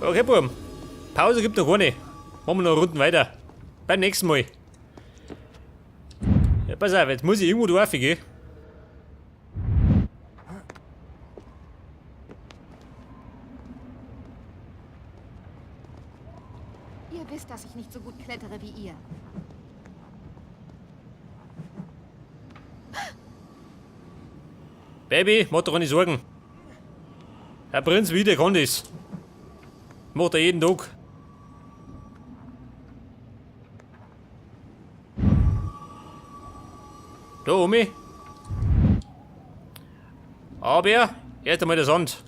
Okay, Burm. Pause gibt noch keine. Machen wir noch Runden weiter. Beim nächsten Mal. Ja, pass auf, jetzt muss ich irgendwo da raufgehen. Ihr wisst, dass ich nicht so gut klettere wie ihr. Baby, mach dir keine Sorgen. Herr Prinz wieder kann das. Macht er jeden Tag. Da, Omi. Aber, erst einmal der Sand.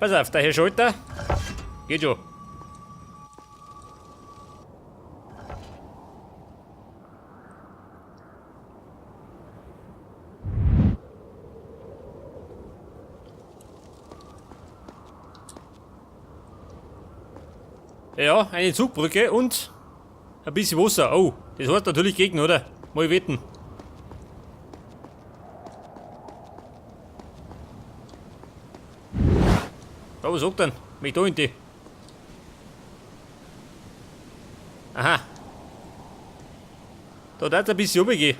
Pass auf, der Herr Schalter. Geht schon. Ja, eine Zugbrücke und ein bisschen Wasser. Oh, das heißt natürlich Gegner, oder? Mal wetten. Da, was sagt denn? Mich da in die. Aha. Da darf ein bisschen runtergehen.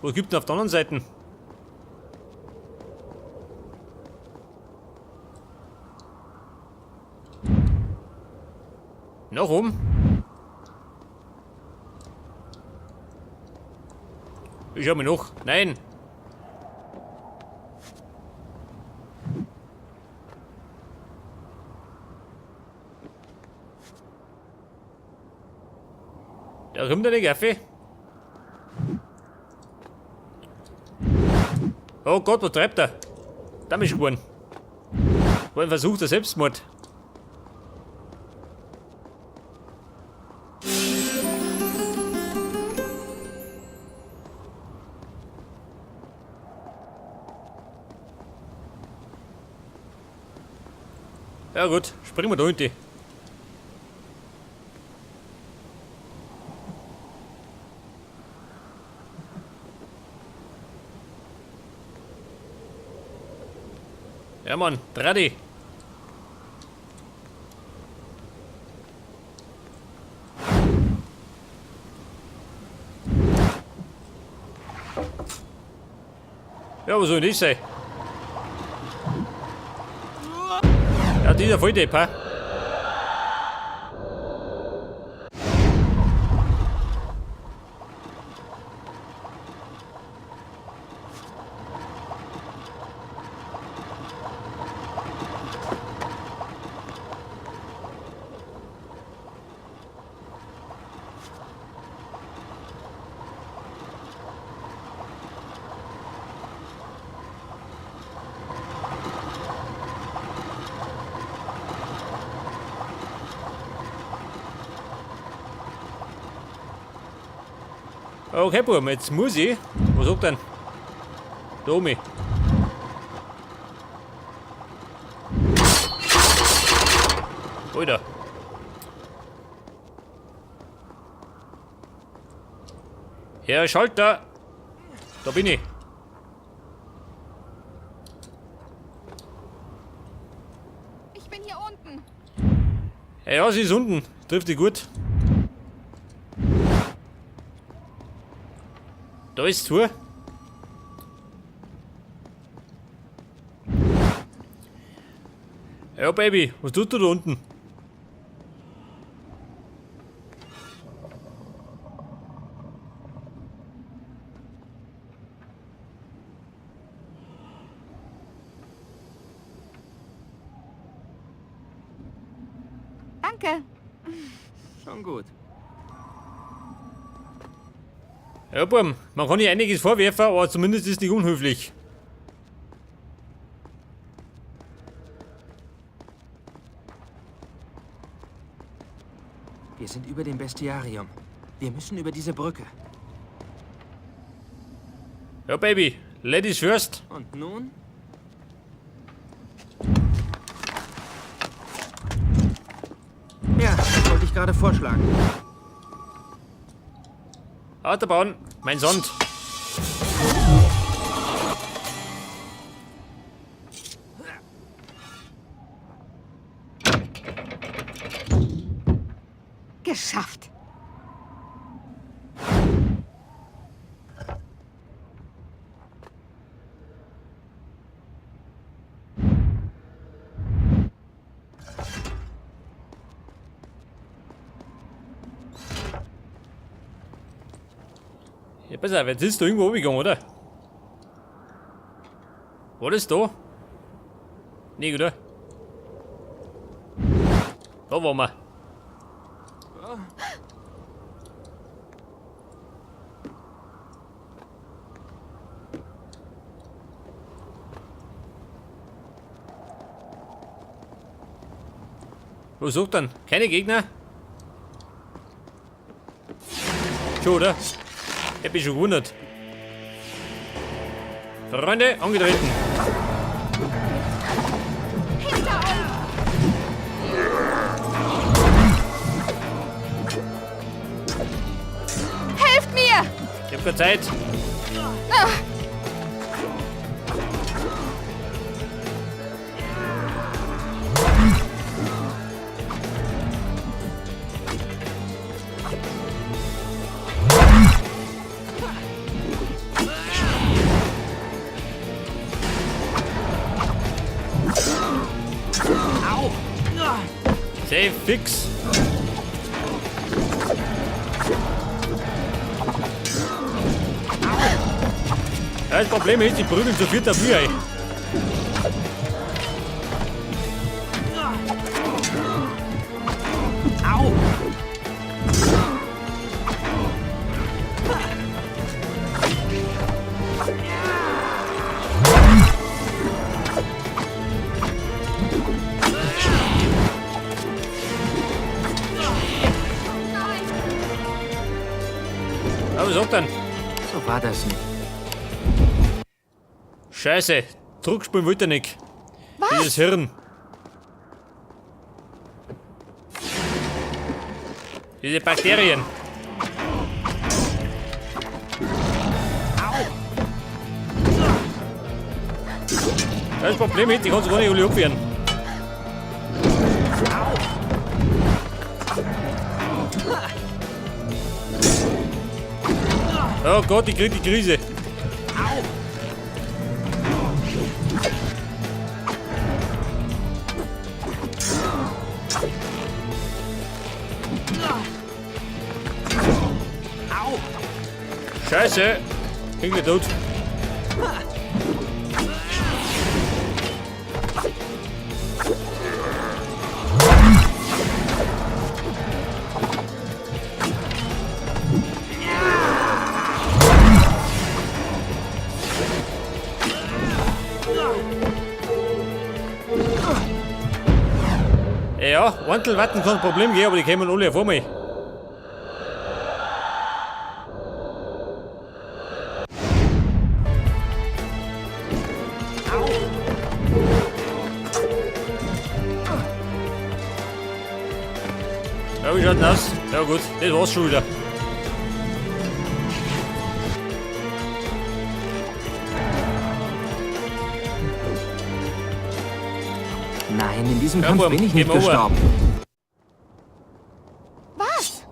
Was gibt denn auf der anderen Seite? Nach oben. Ich schau mir noch. Nein. Da kommt eine Kaffee. Oh Gott, was treibt er? Da ist geworden. War ein Versuch der Selbstmord. Ja gut, springen wir da hinten. Ja Mann, dreh. Ja, was soll denn das sein? Ja, dieser Volldepp, hä? Okay, Burm, jetzt muss ich. Was sagt denn? Da oben. Alter. Herr Schalter. Da bin ich. Ich bin hier unten. Ja, sie ist unten. Trifft dich gut. Da ist zu. Ja, Baby, was tust du da unten? Danke. Schon gut. Ja, Burm, man kann ihr einiges vorwerfen, aber zumindest ist nicht unhöflich. Wir sind über dem Bestiarium. Wir müssen über diese Brücke. Ja, Baby, Ladies first. Und nun? ich gerade vorschlagen. Autobahn, mein Sand. Geschafft. Ja, pass auf, jetzt ist da irgendwo runtergegangen, oder? War das da? Nee, oder? Da waren wir. Was sagt dann? Keine Gegner? Schon, oder? Ich hab mich schon gewundert. Freunde, angetreten. Hinter uns! Helft mir! Ich hab keine Zeit. Ah. Safe, fix. Ja, das Problem ist, die prügeln zu viert dafür, ey. Au! Nein! Aber was sagt dann? So war das nicht. Scheiße, zurückspielen wollte er nicht. Was? Dieses Hirn. Diese Bakterien. Das Problem ist, ich kann es gar nicht alle abwehren. Oh Gott, ich krieg die Krise. Au! Scheiße. Bin gleich tot. Ja, Einzelwatten kann ein Problem geben, aber die kommen alle vor mir. Ja, wie schaut denn aus? Ja gut, das war's schon wieder. Nein, in diesem Ja, Kampf Wurm, bin ich nicht Game over. gestorben. Was?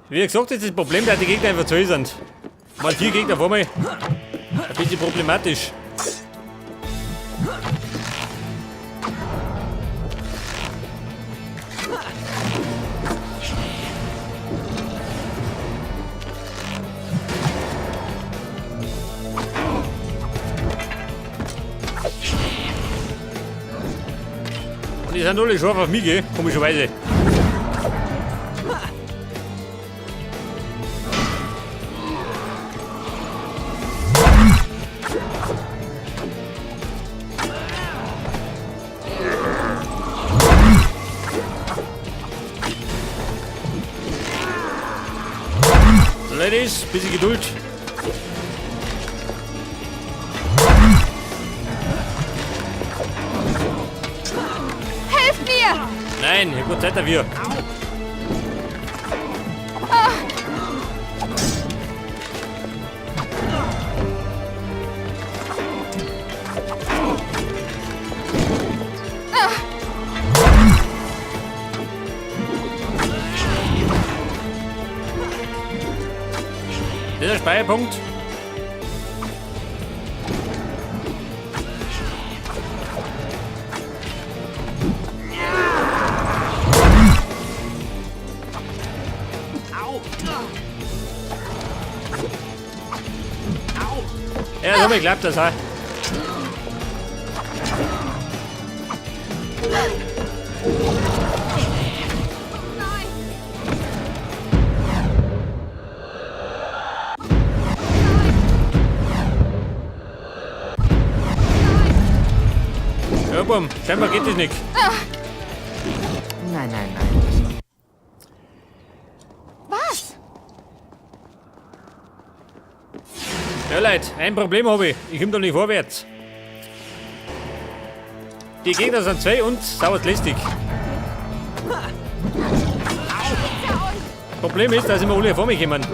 Wie gesagt, das ist das Problem, dass die Gegner einfach zu viel sind. Mal 4 Gegner vor mir. Ein bisschen problematisch. Und die sind alle scharf auf mich, gell? Komischerweise. Ladies, bisschen Geduld. Helft mir! Nein, Nein, ich hab keine Zeit dafür. Dieser Speicherpunkt. Au! Au! Ja, so mir klappt das, ha. Nein! Ja, Bumm, scheinbar geht das nicht. Nein, nein, nein. Was? Ja, Leute, ein Problem habe ich. Ich komme da nicht vorwärts. Die Gegner sind zwei und sauer lästig. Hinter euch! Problem ist, dass immer alle vor mich kommen.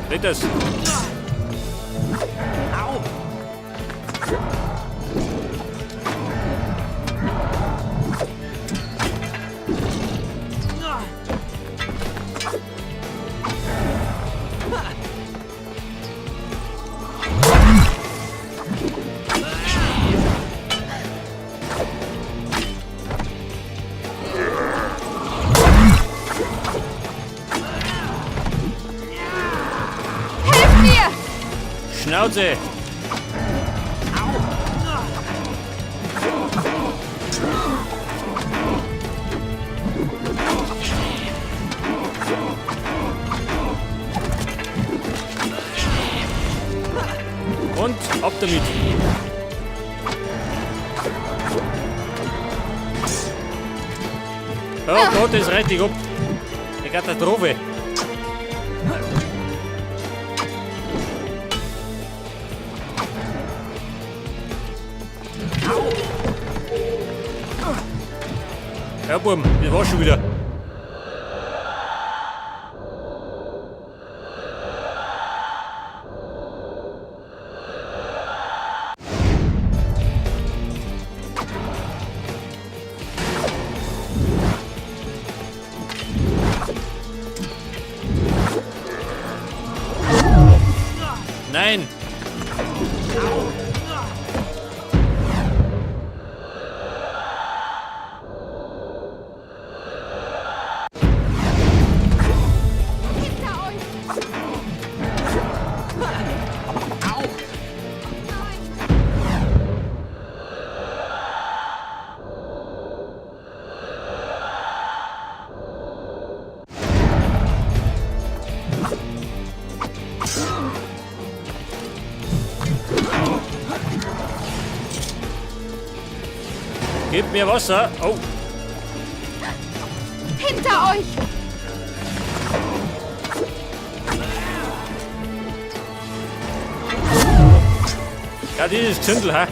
Seht das? Au! Helft mir! Schnauze! Und ab damit. Oh Gott, das reißt dich ab. Eine Katastrophe. Ja, Burm, das war's schon wieder. Nein! Hinter euch! Au! Nein! Gib mir Wasser! Oh, Hinter euch! ja, dieses Zündel, ha?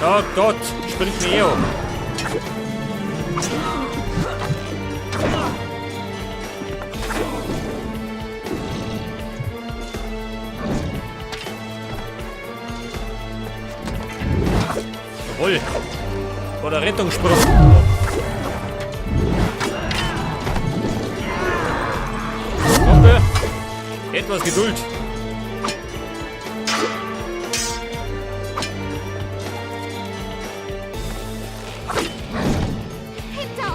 Oh Gott, springt mir eh an. Jawohl. Oder Rettungssprung. Kumpel, etwas Geduld. Hinter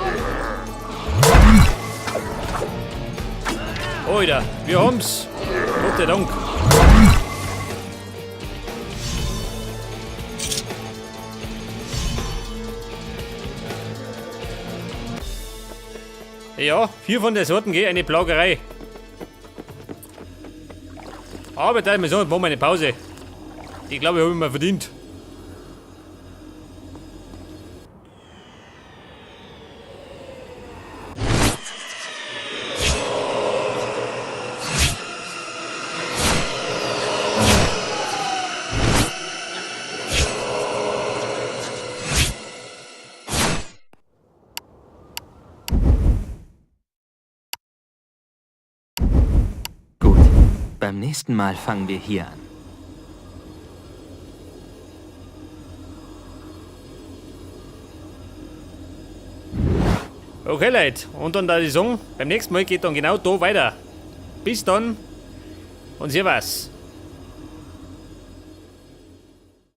euch! Alter, wir haben's. Gott sei Dank. Ja, vier von der Sorten geht eine Plagerei. Aber da wir so, machen wir eine Pause. Ich glaube, ich habe mir verdient. Beim nächsten Mal fangen wir hier an. Okay, Leute, und dann da ich sagen, beim nächsten Mal geht dann genau da weiter. Bis dann und servus.